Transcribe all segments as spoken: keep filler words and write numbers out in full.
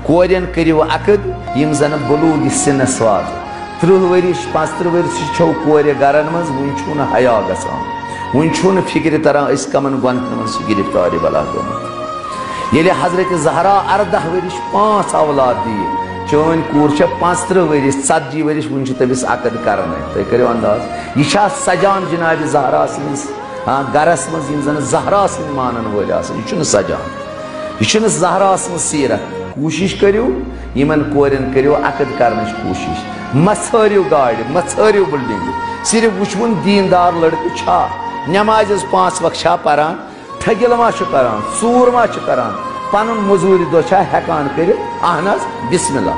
کورٮ۪ن کٔرِو عقد، یِم زَن بلوغ سِنَس واتہٕ۔ ترٕٛہ ؤرِش، پانٛژترٕٛہ ؤرِش چھَو کورِ گَرَن منٛز، وُنہِ چھُو نہٕ حیا گژھان، وُنہِ چھُو نہٕ فِکرِ تَران أسۍ کَمَن گۄنہَن منٛز چھِ گِرفتارِ بَلاہ گٔمٕتۍ۔ ییٚلہِ حضرت زہرا اَرداہ ؤرِش پانٛژھ اولاد دِیہِ، چٲنۍ کوٗر چھےٚ پانٛژترٕٛہ ؤرِش، ژتجی ؤرِش، وُنہِ چھُ تٔمِس عقد کَرَنَے۔ تُہۍ کٔرِو انداز، یہِ چھا سَجان جناب زہرا سٕنٛدِس، آ، گَرَس منٛز، یِم زَن زہرا سٕنٛدۍ مانَن وٲلۍ آسَن؟ یہِ چھُنہٕ سَجان۔ یہِ چھُنہٕ زہرا سٕنٛز سیٖرت۔ کوٗشِش کٔرِو، یِمَن کورٮ۪ن کٔرِو عقد کَرنٕچ کوٗشِش۔ مہ ژھٲرِو گاڑِ، مہ ژھٲرِو بِلڈِنٛگہٕ۔ صرف وٕچھوُن دیٖندار لٔڑکہٕ چھا، نٮ۪مازِ حظ پانٛژھ وقت چھا پَران، ٹھٔگِل ما چھُ کَران، ژوٗر ما چھُ کَران، پَنُن مٔزوٗرِ دۄہ چھا ہٮ۪کان کٔرِتھ؟ اہن حظ، بسم اللہ۔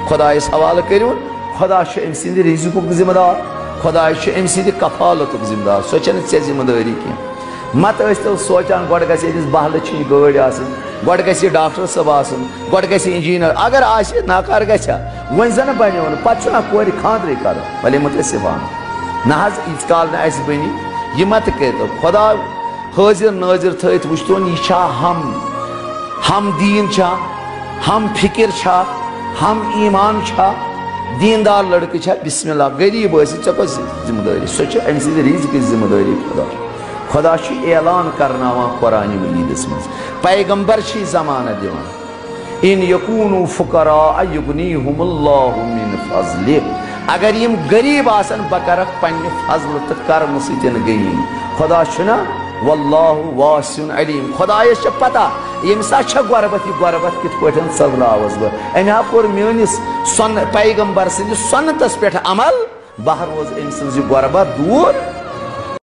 خۄدایَس حوالہٕ کٔرِوُن، خۄدا چھُ أمۍ سٕنٛدِ رِزقُک ذِمہٕ دار، خۄداے چھُ أمۍ سٕنٛدِ کفالتُک ذِمہٕ دار، سۄ چھَنہٕ ژےٚ ذِمہٕ دٲری کینٛہہ۔ مت ٲسۍ تو سونٛچان گۄڈٕ گژھِ أمِس باہ لَچھِنۍ گٲڑۍ آسٕنۍ، گۄڈٕ گژھِ یہِ ڈاکٹر صٲب آسُن، گۄڈٕ گژھِ اِنجیٖنر۔ اگر آسہِ، ناکار گژھِ ہا۔ وۄنۍ زَنہٕ بَنیو نہٕ، پَتہٕ چھُنہ کورِ خانٛدرٕے کَرُن۔ ولی مُتٲسِف آمُت۔ نہ حظ، ییٖتِس کال نہٕ اَسہِ بَنہِ، یہِ مت کٔرۍ تو۔ خۄدا حٲضِر نٲظِر تھٲوِتھ وٕچھتون، یہِ چھا ہم، ہم دیٖن چھا، ہم فِکِر چھا، ہم ایٖمان چھا، دیٖندار لٔڑکہٕ چھا؟ بسم اللہ، غریٖب ٲسِتھ، ژےٚ کۄس ذِمہٕ دٲری؟ سۄ چھِ أمۍ سٕنٛدِ رِزقٕچ ذِمہٕ دٲری خۄدا۔ خۄدا چھُ اعلان کرناوان قرآنِ مجیٖدس منٛز، پیغمبر چھِ یہِ زمانہ دِوان۔ ان یکونوا فقراء یغنیہم اللہ من فضلہ۔ اگر یِم غریب آسن، بہٕ کرکھ پننہِ فضلہٕ تہٕ کرمہٕ سۭتۍ غنی۔ خۄدا چھُنہ، واللہ واسع علیم۔ خۄدایس چھےٚ پتہ، ییٚمہِ ساتہٕ چھےٚ غربت، یہِ غربت کِتھ پٲٹھۍ ژٔلراوس بہٕ۔ أمۍ ہا کوٚر میٲنِس سۄن-، پیغمبر سٕنٛدِس سُنتس پٮ۪ٹھ عمل، بہٕ روزٕ أمۍ سٕنٛز یہِ غربت دوٗر۔